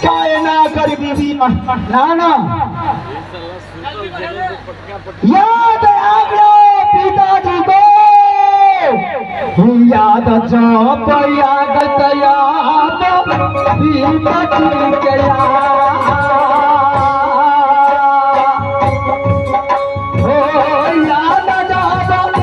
काय ना कर बीबी। ना ना याद आ गया पिताजी को, याद जब याद याद पिताजी के याद, हो याद जब याद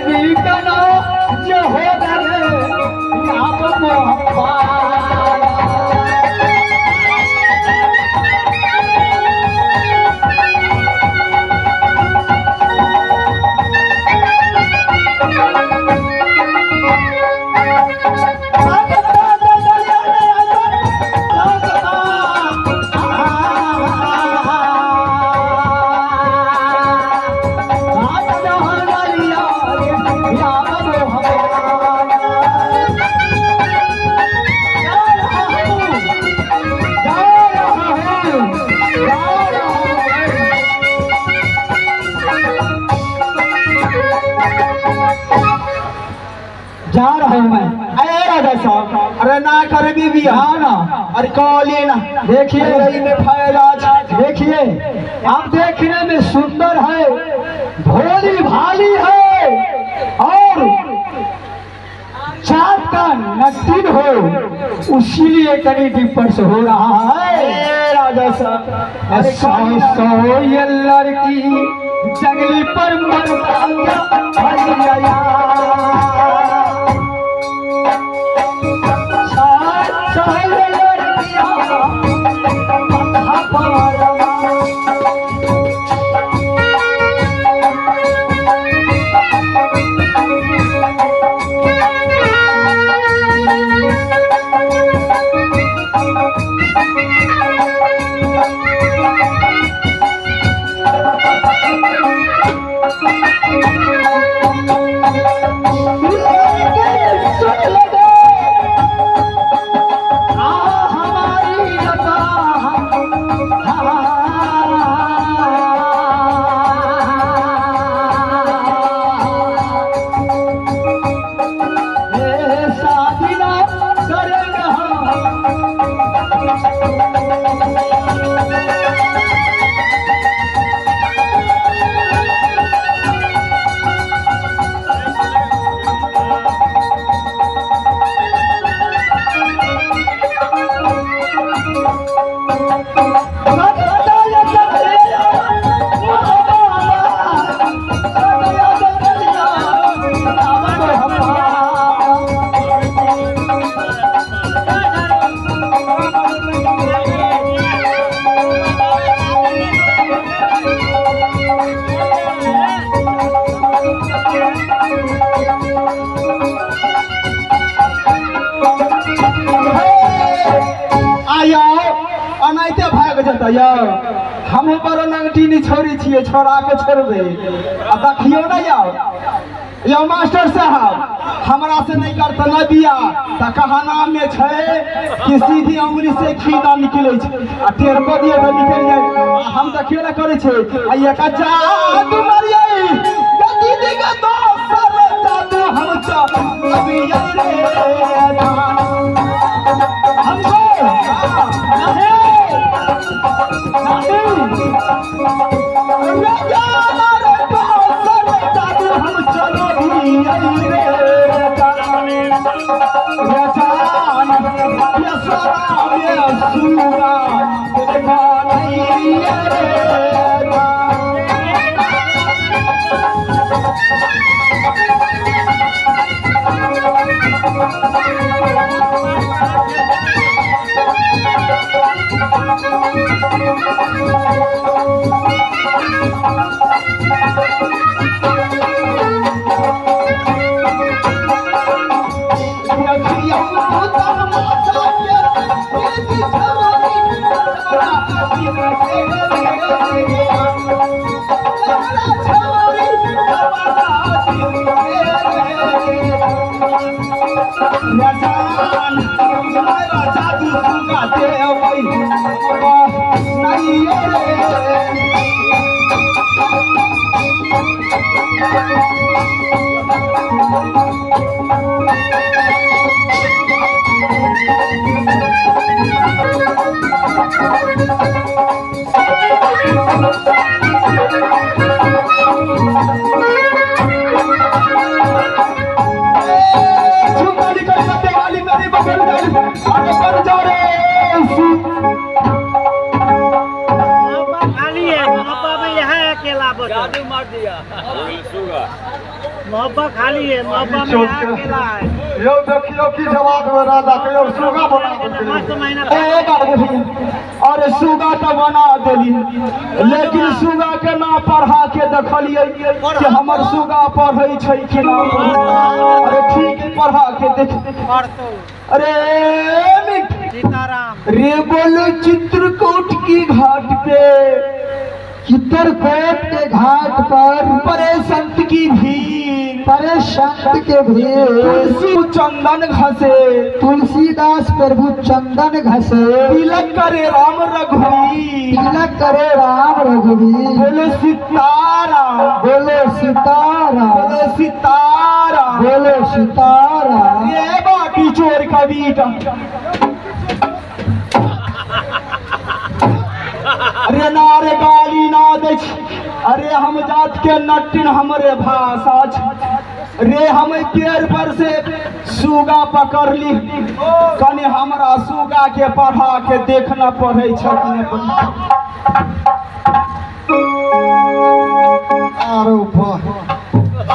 निकल जे होते जा रहा हूं मैं। अरे राजा साहब, अरे ना कर बीबी। हाँ ना, अरे कॉले ना देखिए अरे में फायदा। देखिए आप देखने में सुंदर है, भोली भाली है और जात का नटीन हो, उसीलिए कहीं डिफरेंस हो रहा है। अरे राजा साहब, अरे सौ सौ ये लड़की जंगली पर मरता क्या। आयो अनाइते भाग जतै यौ। हमहूँ बड़ो नंगटी नहीं छोड़ी छियै, छोड़ा के छोड़बै। आ देखियौ ने यौ, यौ मास्टर साहब, हमरा से नहीं करता न बियाह तऽ कहाना में छै कि सीधी अंगुली से खीदा निकलै छै आ टेढ़ कऽ दियै तऽ निकलि जाइ। आ हम देखियौ ने करै छै आ एका जादू मारियै दीदी के दोसर जादू हम चलबियै रे जान। हमको नहीं नहीं। देखियौ तमाशा के प्रीति छौरी हमरा दिल के हमरा छौरी हमरा दिल के रजान मेरा जादू सुगा देबै नहीं रे। छुपा निकल जाते वाली मेरी बगल में अरे पर जा रे। मोहब्बा खाली है, मोहब्बा में यहाँ अकेला बस। जादू मार दिया सुगा। मोहब्बा खाली है, मोहब्बा में यहाँ अकेला है। यौ देखियौ की जवाब में राजा के यौ सुगा बना देलकै। मस्त महीना। ए बाबू, अरे सुगा तो बना देली, लेकिन सुगा के ना पढ़ा के देखलिए कि हमर सुगा पढ़ै छै कि ना। अरे ठीक है, पढ़ा के देख। पढ़तो। अरे मिट सीताराम रे बोलो चित्रकूट की घाट पे, चित्रकूट के घाट पर परे संत की भीड़, परे संत के भीड़, तुलसी चंदन घसे, तुलसीदास प्रभु चंदन घसे, तिलक करे राम रघुवीर, तिलक करे राम रघुवीर, बोलो सीताराम, बोलो सीताराम, बोलो सीताराम, बोलो सीताराम। ये बाटी चोर का बीटा। अरे नारे गाली ना दे, अरे हम जात के नटिन हमरे भाषा छ। रे हम पेड़ पर से सुगा पकड़ ली, कनि हमरा सुगा के पढ़ा के देखना पड़े छै कि नहि पढ़े। आरो वाह,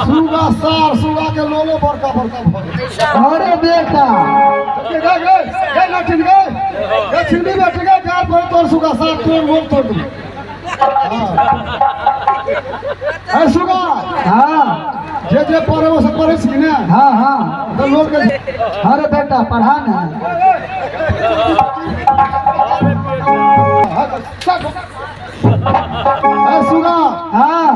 सुगा सार सुगा के लोलो बड़का बड़का भऽ गेल। अरे बेटा गे गे गे गे नटिन गे गे छिंदी बेटी गे कार पर तोर सुगा सार तोर मोर तोड़ दू। हाँ ए सुगा, हाँ जे जे पढ़े वो सब पढ़े छी कि ने? हाँ हाँ। तो लोग के अरे बेटा पढ़ा ना। ए सुगा, हाँ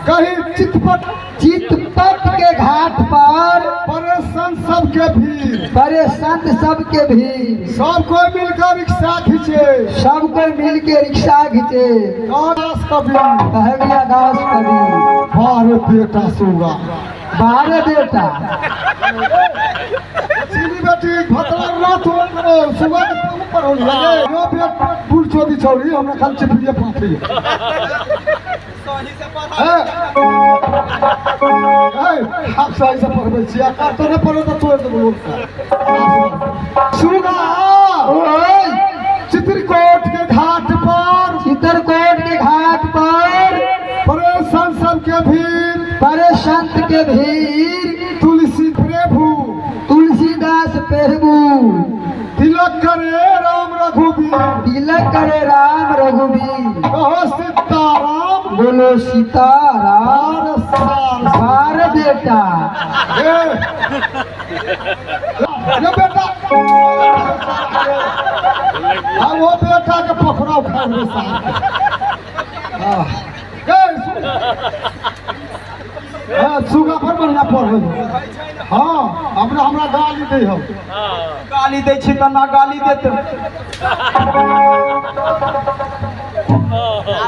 कहीं चितपट, चितपट के घाट पर परे संत सबके भीड़, परे संत सबके भीड़, सब कोई मिलकर रिक्शा खींचे, सब कोई मिल के रिक्शा खींचे, दास कबीर, कह गया दास कबीर। बारह बेटा सुगा, बारह बेटा। चीनी बेटी भतरा रात हो सुगा के ऊपर हो लगे यो बेटा बुढ़ चोदी छौरी हमरा खाली चिपलिए पाथी। ए हम सही से पढ़बै छी, आ तो नहि पढ़ो तऽ तोड़ि देबो लोक। सुगा ओए चित्रकूट के घाट पर, चित्रकूट के घाट पर परे संत सबके भीड़, परे संत के भीड़, तुलसी प्रभु, तुलसीदास प्रभु, तिलक करे राम रघुवीर, तिलक करे राम रघुवीर, कहो सीताराम, बोलो सीताराम। बार सार बार बेटा। ए ये बेटा हाँ वो बेटा के पखरा उखाड़ रे सार। हाँ ए सुगा पर बढ़िया पढ़। हाँ हमरा हमरा गाली दै हौ। गाली दै छी तऽ ना गाली देत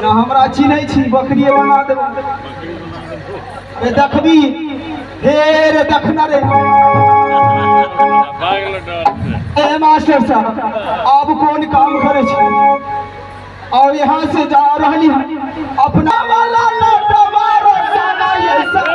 ना हमरा चिन्है छी, बकरिए बना देब। रे देखबी हे रे देखना रे। ए मास्टर साहब अब कौन काम करे छी और यहाँ से जा रही अपना वाला नटवा रोसाना ये सब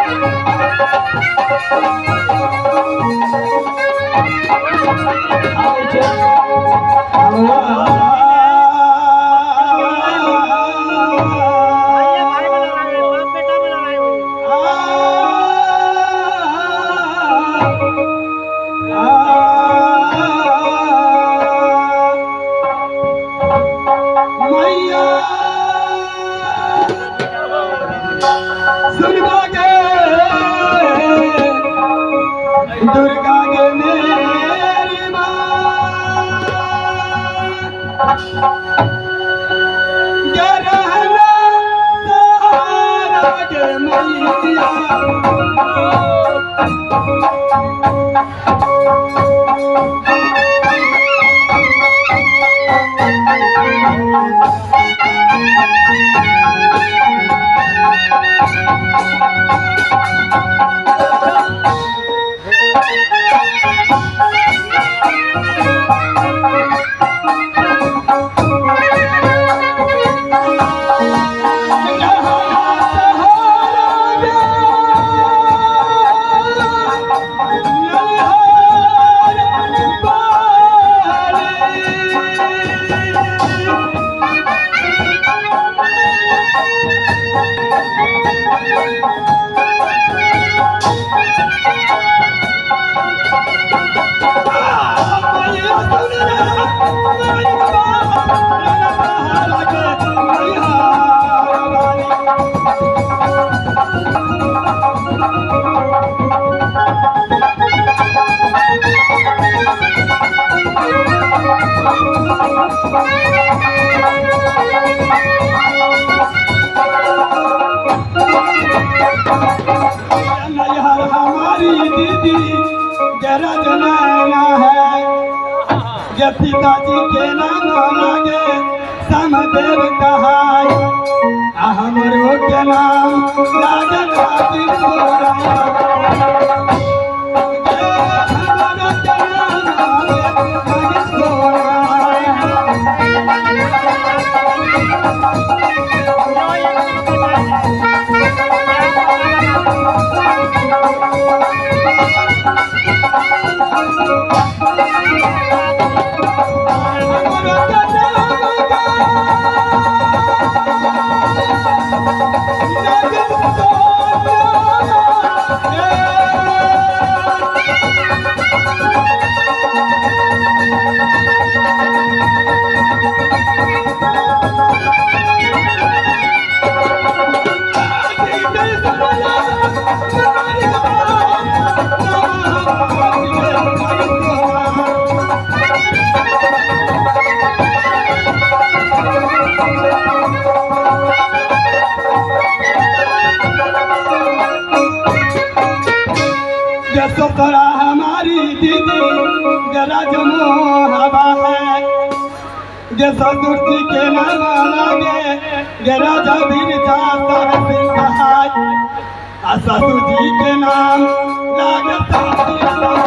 भाई भाई में लड़ाई हुई, बाप बेटा में लड़ाई हुई। दुर्गा के मेरी माँ के रहना सहारा के मैया। नैहर हमारी दीदी गरज नैना है, ये पिताजी के नाम लागे समदेव कहाय, आ हमरो के नाम लागे नागिन सोराय। गे हमरो के नाम लागे नागिन सोराय। हमरो के नाम नागिन सोराय। ससुरा हमारी दीदी गरज मोहबा है, गे ससुर जी के नाम लागे गे राजा बिरजा सिंह है, आ ससुर जी के नाम लागे ससुर जी के नाम